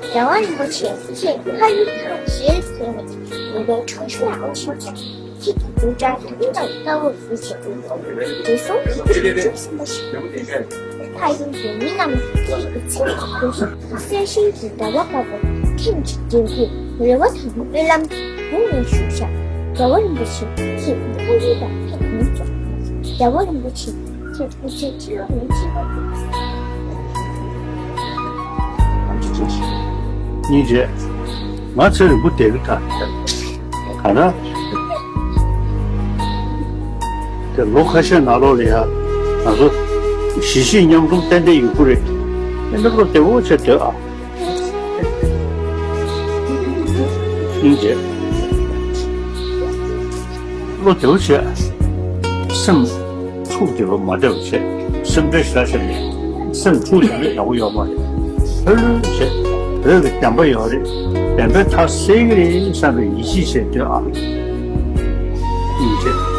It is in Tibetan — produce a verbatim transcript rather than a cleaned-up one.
རྒྱལ་བ་རིན་པོ་ཆེ་ཁྱེད་ཁ་ཡི་ཐང་ཞེས་ཟེར་བ་དེ་ཉིན་པའི་འཁྲུངས་ཤོག་ལ་འོ་ཤོག་ཅིག་ཁྱེད་ཀྱི་འདུག་གྲ་ཐུགས་དང་དཀའ་བོ་ཡིན་ཞེས་བརྗེད་སོང་། ཁྱེད་ཀྱི་ཁྱིམ་ཚང་མ་ཞིག་ཕ་ཡུལ་གྱི་མི་རྣམས་ཁྱེད་ཀྱི་ཚེ་ལ་ཕུལ་ཞིང་གསལ་ཤིང་གི་ཟླ་བ་དཀར་པོ་ཁྱིམ་གྱི་འབྲས་བུ་རེ་བ་དང་སྨོན་ལམ་གྱི་སྒོ་ནས་ཞུ་བཞག་རྒྱལ་བ་རིན་པོ་ཆེ་ཁྱེད་ཕ་ཡུལ་དང་ཕ་ཡུལ་ཚོ། རྒྱལ་བ་རིན་པོ་ཆེ་ཁྱེད་སྐུ་ཚེ་ཁྲི་ལོ་ནས་ཁྲི་ལོ། སྙིང་རྗེ། ང་ཚེ་རིང་པོ་བསྡད་ཀྱི་ད། ག་ན། དེ་ལོ་ཁ་ཤས་ནང་ལོགས་ལ་ཡ། ང་ཚོ་གཞིས་བྱེས་མཉམ་འཛོམས་ཏན་ཏན་ཡོང་གི་རེད། ཨེ་འདྲ་བློ་བདེ་བོ་བྱས་སྡོད་ཨ། སྙིང་རྗེ། བློ་བདེ་བོ་བྱས། སེམས་འཁྲུག་བདེ་བོ་མ་བདེ་བོ་བྱས། སེམས་ཁྲལ་ཞེ་དྲག་བྱས་ནས་སེམས་འཁྲུག་བྱས་ན་ཡག་པོ་ཡོད་མ་རེད། ལྷོད་ལྷོད་བྱས། བོད་ཀྱི་བདེན་པ་ཡོད་རེད། བདེན་པའི་མཐའ་གསལ་གྱི་རེད་བསམ་པའི་ཡིད་ཆེས་བྱས་སྡོད་ཨ། སྙིང་རྗེ།